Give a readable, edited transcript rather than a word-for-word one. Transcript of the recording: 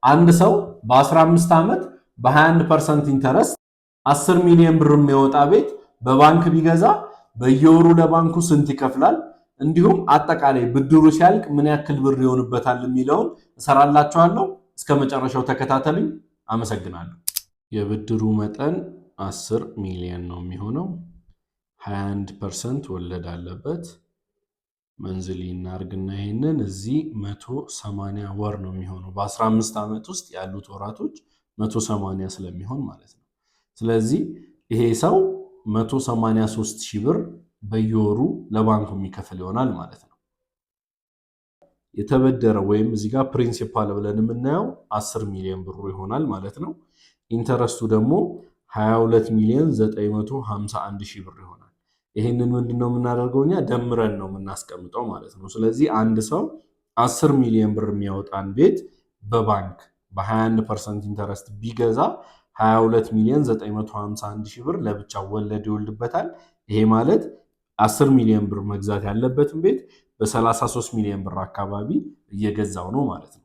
አንድ ሰው በ15 ዓመት በ21% interest 10 ሚሊዮን ብር የሚያወጣ ቤት በባንክ ቢገዛ በየወሩ ለባንኩ ስንት ይከፍላል? እንዲሁም አጠቃላይ ብድሩ ሲያልቅ ምን ያክል ብር ይሆንበታል የሚለውን እሰራላችኋለሁ። እስከ መጨረሻው ተከታተሉኝ። አመሰግናለሁ። የብድሩ መጠን 10 ሚሊዮን ነው የሚሆነው። 21% ወለድ አለበት። Monthly እናርግና ይሄንን እዚህ 180 ወር ነው የሚሆነው። በ15 ዓመት ውስጥ ያሉት ወራቶች 180 ስለሚሆን ማለት ነው። ስለዚህ ይሄ ሰው 183 ሺህ ብር በየወሩ ለባንኩ የሚከፍል ይሆናል ማለት ነው። የተበደረው ወይም እዚህ ጋር principal ብለን የምናየው 10 ሚሊዮን ብሩ ይሆናል ማለት ነው። Interest ኡ ደግሞ 22 ሚሊዮን 951 ሺህ ብር ይሆናል። ይህንን ምንድን ነው የምናደርገው እኛ? ደምረን ነው የምናስቀምጠው ማለት ነው። ስለዚህ አንድ ሰው 10 ሚሊዮን ብር የሚያወጣን ቤት በባንክ በ21% interest ቢገዛ 22 ሚሊዮን 951 ሺህ ብር ለብቻ ወለድ ይወልድበታል። ይሄ ማለት 10 ሚሊዮን ብር መግዛት ያለበትን ቤት በ33 ሚሊዮን ብር አካባቢ እየገዛው ነው ማለት ነው።